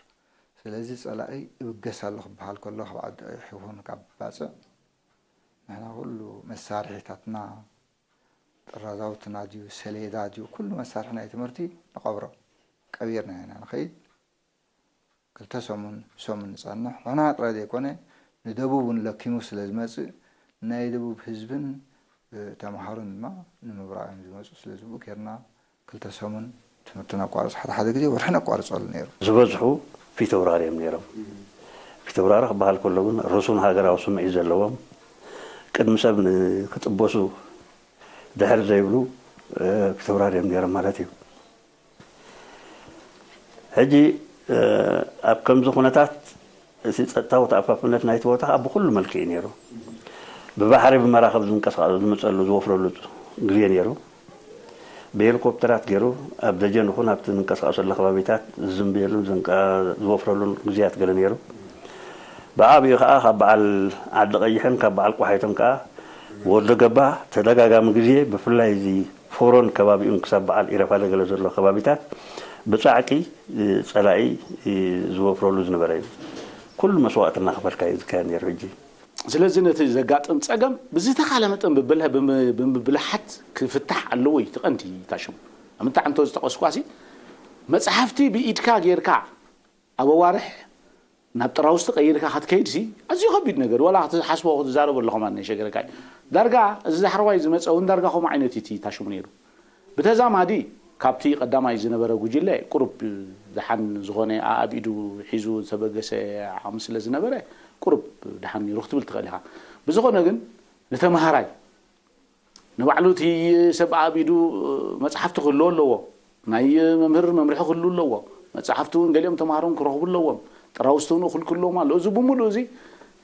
ስለዚ ጸላኢ ይብገስ ኣሎ ክበሃል ከሎ፣ ካብ ዓዲ ቀይሕ ይኹን ካብ ባጽዕ፣ ንሕና ኩሉ መሳርሒታትና፣ ጥራዛውትና ድዩ፣ ሰሌዳ ድዩ፣ ኩሉ መሳርሒ ናይ ትምህርቲ ንቐብሮ። ቀቢርና ኢና ንኸይድ። ክልተ ሰሙን፣ ሰሙን ንጸንሕ። ሕና ጥራይ ዘይኮነ፣ ንደቡብ እውን ለኪሙ ስለ ዝመጽእ፣ ናይ ደቡብ ህዝብን፣ እ፣ ተምሃሮን ድማ ንምብራዮም ዝመጹ ስለ ዝብኡ ኬርና ክልተ ሰሙን ትምህርቲ ነቋርጽ፣ ሓደ ሓደ ግዜ ወርሒ ነቋርጸሉ ነይሩ። ዝበዝሑ ፊተውራሪ እዮም ነይሮም። ፊተውራሪ ክበሃል ከሎ ግን ርሱን ሃገራዊ ስምዒት ዘለዎም፣ ቅድሚ ሰብ ን-፣ ክጥበሱ ድሕር ዘይብሉ፣ እ፣ ፊተውራሪ እዮም ነይሮም ማለት እዩ። ሕጂ፣ እ፣ ኣብ ከምዚ ኩነታት እቲ ጸጥታዊ ተኣፋፍነት ናይቲ ቦታ ከኣ ብኹሉ መልክዕ እዩ ነይሩ። ብባሕሪ ብመራኽብ ዝንቀሳቐሱ ዝመጸሉ ዝወፍረሉ ግዜ ነይሩ። ብሄሊኮፕተራት ገይሩ ኣብ ደጀን ይኹን ኣብቲ ዝንቀሳቐሰሉ ከባቢታት ዝዝንብየሉን ዝንቀ-፣ ዝወፍረሉን ግዜያት ገለ ነይሩ። ብዓቢኡ ከኣ ካብ በዓል ዓዲ ቀይሕን ካብ በዓል ቆሓይቶን ከኣ ወዲ ገባ ተደጋጋሚ ግዜ ብፍላይ እዚ ፎሮን ከባቢኡን ክሳብ በዓል ኢረፋለ ገለ ዘሎ ከባቢታት ብጻዕቂ፣ እ፣ ጸላኢ፣ እ፣ ዝወፍረሉ ዝነበረ እዩ። ኩሉ መስዋእቲ እናኸፈልካ እዩ ዝካየድ ነይሩ። ሕጂ ስለዚ ነቲ ዘጋጥም ጸገም ብዝተኻለ መጠን ብብልህ-፣ ብምብልሓት ክፍታሕ ኣለዎ እዩ እቲ ቀንዲ ታሽሙ። ኣብ ምንታይ ዕንቶ ዝጠቐስኳሲ መጽሓፍቲ ብኢድካ ጌርካ ኣብ ኣዋርሕ ናብ ጥራውዝቲ ቀይርካ ክትከይድሲ ኣዝዩ ከቢድ ነገር፣ ወላ ክትሓስቦ ክትዛረቦ ኣለኹም ኣነ ይሸገረካ እዩ። ዳርጋ እዚ ዳሕረዋይ ዝመጸ እውን ዳርጋ ከምኡ ዓይነት እዩ እቲ ታሽሙ ነይሩ። ብተዛማዲ ካብቲ ቀዳማይ ዝነበረ ጉጅለ ቁሩብ ደሓን ዝኾነ ኣኣብ ኢዱ ሒዙ ዝተበገሰ ዓቕሚ ስለ ዝነበረ ቁሩብ ደሓን ነይሩ ክትብል ትኽእል ኢኻ። ብዝኾነ ግን ንተምሃራይ ንባዕሉ እቲ ሰብ ኣብ ኢዱ መጽሓፍቲ ክህልዎ ኣለዎ። ናይ መምህር መምርሒ ክህሉ ኣለዎ። መጽሓፍቲ እውን ገሊኦም ተምሃሮን ክረኽቡ ኣለዎም። ጥራውዝቲ እውን እኹል ክህልዎም ኣለዎ። እዚ ብምሉእ እዚ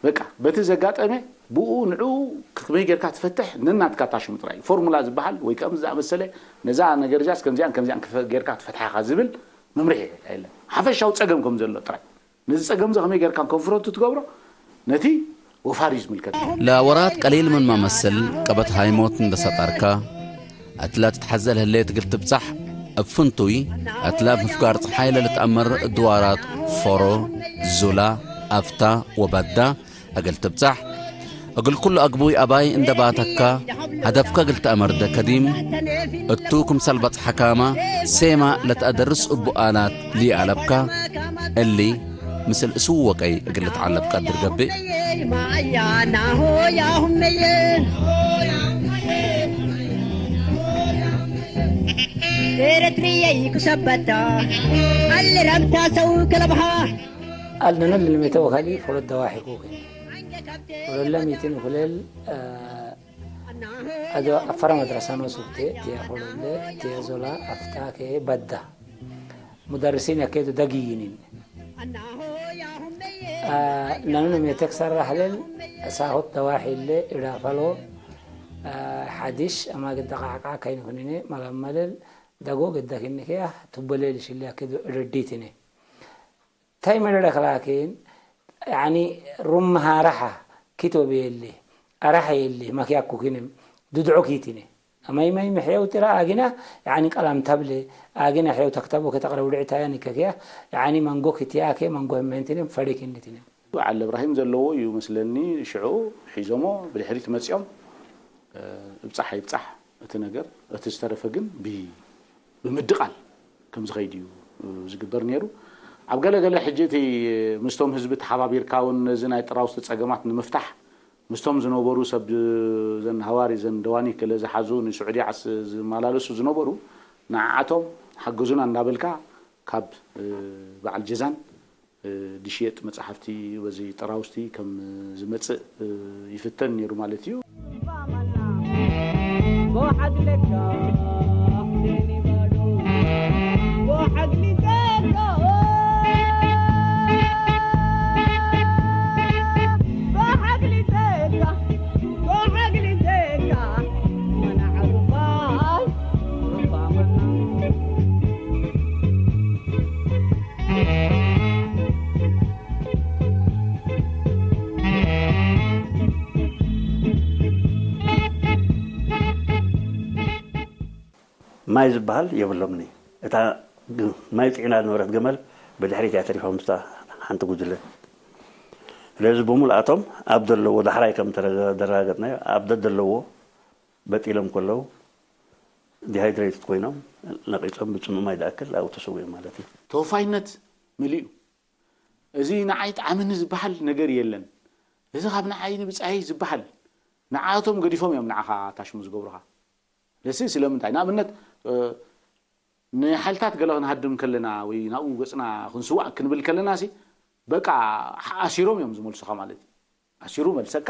በቃ በቲ ዘጋጠመ ብኡ ንዕኡ ከመይ ጌርካ ትፈትሕ ነናትካ ታሽሙ ጥራይ እዩ። ፎርሙላ ዝበሃል ወይ ከምዚ ዝኣመሰለ ነዛ ነገር እዚኣስ ከምዚኣን ከምዚኣን ክፈ-፣ ጌርካ ክትፈትሓ ኢኻ ዝብል መምርሒ የለን። ሓፈሻዊ ጸገም ከም ዘሎ ጥራይ። ነዚ ጸገም እዚ ከመይ ጌርካ ኮንፍሮንት ትገብሮ ነቲ ወፋር እዩ ዝምልከት። ለወራት ቀሊል ምን መመስል ቀበት ሃይሞት እንዴ ሰጠርከ፣ እትለ ትትሐዘ ለህሌት እግል ትብጸሕ፣ እብ ፍንቱይ እትለ እብ ምፍጋር ጸሓይ ለልትአመር ድዋራት ፎሮ፣ ዙላ፣ አፍታ ወበዳ እግል ትብጸሕ፣ እግል ኩሉ አግቡይ አባይ እንዴ ባተከ፣ ሀደፍከ እግል ተአመርደ ከዲም እቱ፣ ክምሰል በጽሐካመ ሴማ ለተአደርስ እቡ አላት ለኢአለብከ፣ እሊ ምስል እሱው ወቀይ እግል ልትዐለብ ቀድር ገብእ። ኤረትርየይ ኩሰበታ አሊ ረብታ ሰው ከለብሃ። አልነነ ልልሜተ ወካሊ ፎለል ደዋሒ ኩክ። ፎለለ ሚትን ኩለል፣ አ፣ አዶ አፈረ መድረሰ ኖሱ ቴ፣ ቴ ፎለለ፣ ቴ ዞላ፣ አፍታኬ፣ በዳ። ሙደርሲን ያኬዱ ደጊይኒን። አ፣ ነኑ ሜተክ ሰራህ ለል ሳሆት ደዋሒ እለ ኢዳፈሎ፣ አ፣ ሐዲሽ አማግድ ደቃዕቃ ከይን ኩኒኔ መለመለል ደጎ ገደክኒ ከያ ቱበሌል ሽል ያኬዱ እርዲትኔ። ታይ መደረክ ላኪን፣ ያኒ ሩም መሃረሐ ኪቶብ የሊ፣ አረሐ የሊ፣ መክያኩ ኪንም፣ ድድዖ ኪቲነ። አማይ ማይ ምሕየው ትራ አጊና፣ ያኒ ቀለም ተብለ፣ አጊና ሕየው ተክተቡ ከተቅረብ ልዕታያ ኒከክያ፣ ያኒ መንጎ ኪትያከ፣ መንጎ ህመንትንም ፈሪክ እንድትንም። ዓሊ እብራሂም ዘለዎ እዩ መስለኒ፣ ሽዑ ሒዞሞ ብድሕሪት መጽኦም፣ እብጻሕ ኣይብጻሕ እቲ ነገር፣ እቲ ዝተረፈ ግን ብ-፣ ብምድቃል ከም ዝኸይድ እዩ ዝግበር ነይሩ። ኣብ ገለ ገለ ሕጂ እቲ ምስቶም ህዝቢ ተሓባቢርካ እውን ነዚ ናይ ጥራውዝቲ ጸገማት ንምፍታሕ ምስቶም ዝነበሩ ሰብ፣ ዘን ሃዋሪ፣ ዘን ደዋኒ ክለ ዝሓዙ ንስዑዲ ዓስ ዝመላለሱ ዝነበሩ ንዓዓቶም ሓግዙና እንዳበልካ ካብ በዓል ጀዛን ድሽየጥ መጽሓፍቲ ወዚ ጥራውዝቲ ከም ዝመጽእ ይፍተን ነይሩ ማለት እዩ። ማይ ዝበሃል የብሎምኒ። እታ ግ-፣ ማይ ጽዒና ዝነበረት ገመል ብድሕሪት እያ ተሪፎም ምስታ ሓንቲ ጉጅለ። ስለዚ ብምልኣቶም ኣብ ዘለዎ ዳሕራይ ከም ተረጋ-፣ ደረጋገጽናዮ፣ ኣብ ደደለዎ በጢሎም ከለዉ ዲሃይድሬትድ ኮይኖም ነቂጾም ብጽሙእ ማይ ዝኣክል ኣብኡ ተሰዊኦም ማለት እዩ። ተወፋይነት ምልኡ። እዚ ንዓይ ጠዓመኒ ዝበሃል ነገር የለን። እዚ ካብ ንዓይ ንብጻየይ ዝበሃል ንዓቶም ገዲፎም እዮም ንዓኻ ታሽሙ ዝገብሩኻ። ለሲ ስለምንታይ? ንኣብነት፣ እ፣ ንሓይልታት ገለ ክንሃድም ከለና ወይ ናብኡ ገጽና ክንስዋእ ክንብል ከለና ሲ፣ በቃ፣ ኣሲሮም እዮም ዝመልሱኻ ማለት እዩ። ኣሲሩ መልሰካ፣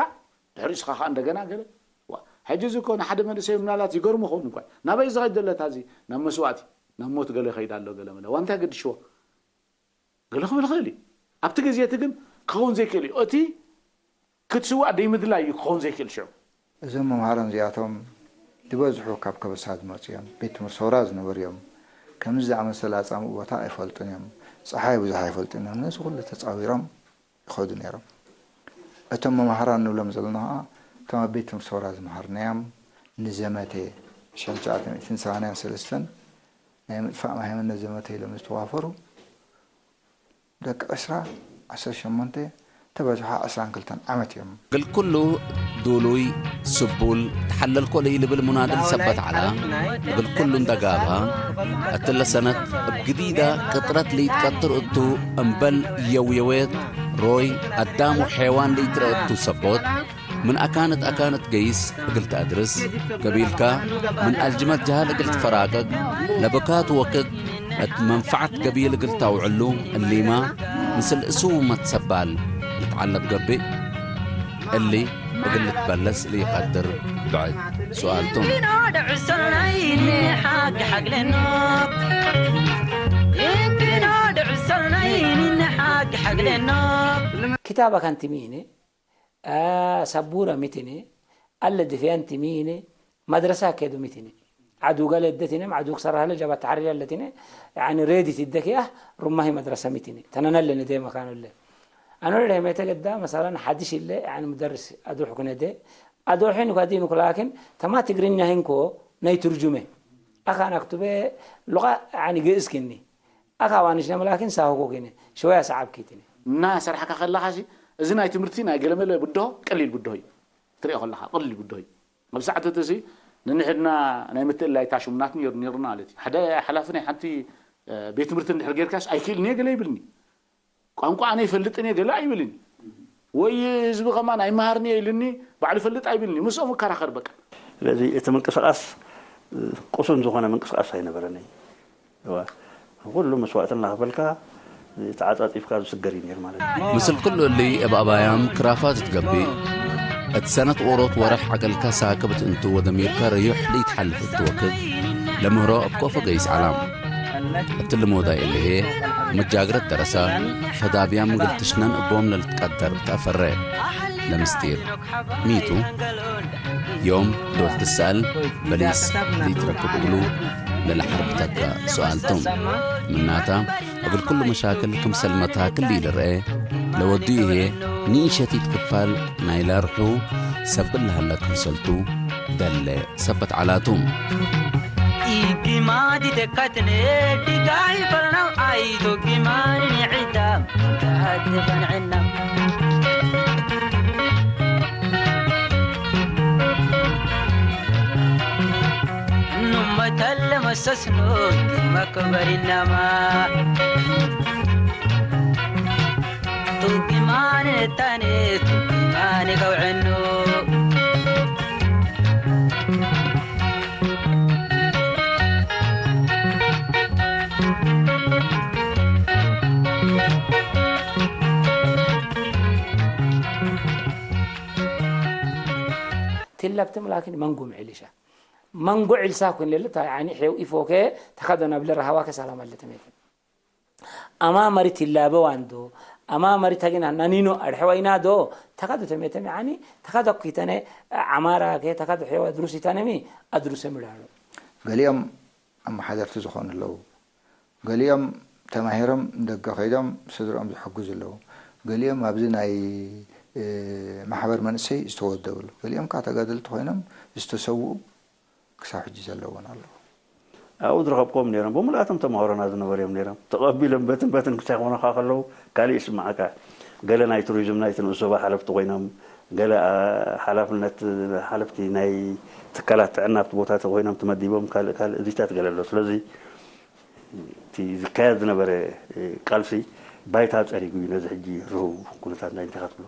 ድሕሪ እስኻ ኸኣ እንደገና ገለ። ዋ፣ ሕጂ እዚ እኮ ንሓደ መንእሰይ ምናልባት ይገርሞ ኸውን እኳ። ናበይ ዝኸይድ ዘሎ እታ እዚ? ናብ መስዋእቲ፣ ናብ ሞት ገለ ይኸይድ ኣሎ ገለ መለ። ዋንታ ገድሽዎ? ገለ ክብል ይኽእል እዩ። ኣብቲ ግዜ እቲ ግን ክኸውን ዘይክእል እዩ። እቲ ክትስዋእ ደይምድላይ እዩ ክኸውን ዘይክእል ሽዑ። እዞም መምሃራን እዚኣቶም ዝበዝሑ ካብ ከበሳ ዝመጹ እዮም። ቤት ትምህርቲ ሰውራ ዝነበሩ እዮም። ከምዚ ዝኣመሰለ ኣጻምእ ቦታ ኣይፈልጡን እዮም። ጸሓይ ብዙሕ ኣይፈልጡን እዮም። ነዚ ኩሉ ተጻዊሮም ይኸዱ ነይሮም። እቶም መምሃራን ንብሎም ዘለና ኸኣ፣ እቶም ኣብ ቤት ትምህርቲ ሰውራ ዝመሃርናዮም፣ ንዘመተ፣ ሽሕን ትሽዓተ ሚእትን ሰማንያን ሰለስተን ናይ ምጥፋእ ማህይምነት ዘመተ ኢሎም ዝተዋፈሩ፣ ደቂ ዕስራ፣ ዓሰርተ ሸሞንተ፣ ተበዝሖ ዕስራን ክልተን ዓመት እዮም። እግል ኩሉ ዱሉይ፣ ስቡል፣ ተሐለልኮ ለኢልብል ሙናድል ሰበት ዐላ፣ እግል ኩሉ እንደ ጋብአ፣ እትለ ሰነት እብ ግዲዳ ቅጥረት ለኢትቀጥር እቱ፣ እምበል የውየዌት፣ ሮይ፣ አዳም ወሐይዋን ለኢትረአ እቱ ሰቦት፣ ምን አካነት አካነት ገይስ እግል ተአድርስ፣ ገቢልካ ምን አልጅመት ጀሃል እግል ትፈራቅቅ፣ ለብካት ወክግ እት መንፈዐት ገቢል እግል ታውዕሉ፣ እሊማ ምስል እሱውመት ሰባል ልትዓለብ ገብእ። እሊ እግል ልትበለስ ለኢቀድር ብዕድ ሱኣል ቱ። ክታበ ከንቲ ሚነ? አ፣ ሰቡረ ሚትነ፣ አለ ድፍያንቲ ሚነ፣ መድረሳ ከዱ ሚትነ። ዐዱ ገለ እደትነ፣ ዐዱ ክሰራህ ለጀባት ተሐሪር ያለትነ፣ ያኒ ሬዲት እደኪያህ ሩማሂ መድረሳ ሚትነ። ተነነለ ንዴ መካኑ ለ። አኖ ለሄሜተ ገዳ መሰለን ሐዲስ ይለ፣ ያኒ ሙደርስ አዱ ሕኩነ ደ፣ አዱ ሒን እኳ ዲን እኮ ላኪን፣ ተማ ትግርኛ ሂንኮ ናይ ትርጁመ። አካን አክቱበ ሉቃ ያኒ ግእዝ ክኒ። አካ ዋንሽነ መላኪን ሳሆኮ ክኒ፣ ሸወያ ሰዓብ ኪትነ። እና ሰርሐካ ከለኻሲ፣ እዚ ናይ ትምህርቲ ናይ ገለመለ ብድሆ ቀሊል ብድሆ እዩ። ትርእዮ ከለኻ ቀሊል ብድሆ እዩ። ኣብ ሰዓት እቲ ሲ ንንሕድና ናይ ምትእላይ ታሽሙናት ነይሩ፣ ነይሩና ማለት እዩ። ሓደ ሓላፊ ናይ ሓንቲ፣ እ፣ ቤት ትምህርቲ እንድሕር ጌርካስ ኣይክእልን እየ ገለ ይብልኒ። ቋንቋ ኣነ ይፈልጥን እየ ገለ ኣይብልን። ወይ ህዝቢ ከማን ኣይመሃርን እየ ኢልኒ፣ ባዕሉ ይፈልጥ ኣይብልኒ። ምስኦም እከራኸር በቃ። ስለዚ እቲ ምንቅስቃስ፣ እ፣ ቅሱን ዝኾነ ምንቅስቃስ ኣይነበረን እዩ። እወ፣ ኩሉ መስዋእቲ እናኸፈልካ ተዓጻጺፍካ ዝስገር እዩ ነይሩ ማለት እዩ። ምስል ክሉ እሊ እብ አባያም ክራፋት እት ገብእ፣ እት ሰነት ዎሮት ወረሕ ዐገልከ ሳክብ እት እንቱ ወደሚርከ ረዩሕ ለኢትሐልፍ እት ወክድ፣ ለምህሮ እብ ኮፎ ገይስ ዐላም። እት ልሞዳይ እሊ ህዬ፣ መጃግረት ደረሰ፣ ፈዳብያም እግል ትሽነን እቦም ለልትቀደር ተአፈረ። ለምስጢር። ሚ ቱ? ዮም ዶል ትሰአል በሊስ ለኢትረክብ እግሉ ለለሐርብተከ ሱኣል ቶም። ምናተ፣ እግል ክሉ መሻክል ክምሰል መታክል ለኢልርአ ለወድዩ ህዬ፣ ንኢሸቲት ክፋል ናይለ ርሑ ሰብል ለሀለ ክምሰል ቱ ደለ ሰበት ዐላ ቱ። ኢጊማድ ተካትነ ድጋይ ፈርናው አይቶ ጊማን ንዕዳ ተሃድፈን ዕና። ኑመተለ መሰስኖ መክበሪናማ። ቱ ጊማን ታኔ ቱ ጊማን ገውዕኑ። ትለብትም ላኪን መንጉ ምዕልሻ መንጎ ዕልሳ ኩን ለልታ፣ ያኒ ሔው ኢፎከ ተከዶ ነብለ ረሃዋከ ሰላም አለ ተሜከ። አማ መሪ ትላበ ዋንዶ፣ አማ መሪ ተግና ናኒኖ አድሐ ወይናዶ፣ ተከዶ ተሜተም፣ ያኒ ተከዶ ኩተነ ዐማራከ፣ ተከዶ ሔው አድሩስ ይተነሚ፣ አድሩሰ ምላሎ። ገሊኦም አመሓደርቲ ዝኾኑ ኣለዉ። ገሊኦም ተማሂሮም ደገ ከይዶም ስድርኦም ዝሕግዙ ኣለዉ። ገሊኦም ኣብዚ ናይ፣ እ፣ ማሕበር መንእሰይ ዝተወደቡ ኣለዉ። ገሊኦም ከኣ ተጋደልቲ ኮይኖም ዝተሰውኡ ክሳብ ሕጂ ዘለዉን ኣለዉ። ኣብኡ ዝረኸብክዎም ነይሮም፣ ብምልኣቶም ተምሃሮና ዝነበሩ እዮም ነይሮም። ተቐቢሎም በትን በትን ክሳይኾኑኻ ከለዉ ካልእ ይስምዓካ። ገለ ናይ ቱሪዝም ናይቲ ንኡስ ዞባ ሓለፍቲ ኮይኖም፣ ገለ፣ አ፣ ሓላፍነት፣ ሓለፍቲ ናይ ትካላት ጥዕና ኣብቲ ቦታ ተኮይኖም ተመዲቦም፣ ካልእ፣ ካልእ እዚታት ገለ ኣሎ። ስለዚ እቲ ዝካየድ ዝነበረ፣ እ፣ ቃልሲ ባይታ ጸሪጉ እዩ ነዚ ሕጂ ርሁው ኩነታት ናይ እንታይ ኢኻ ትብሎ?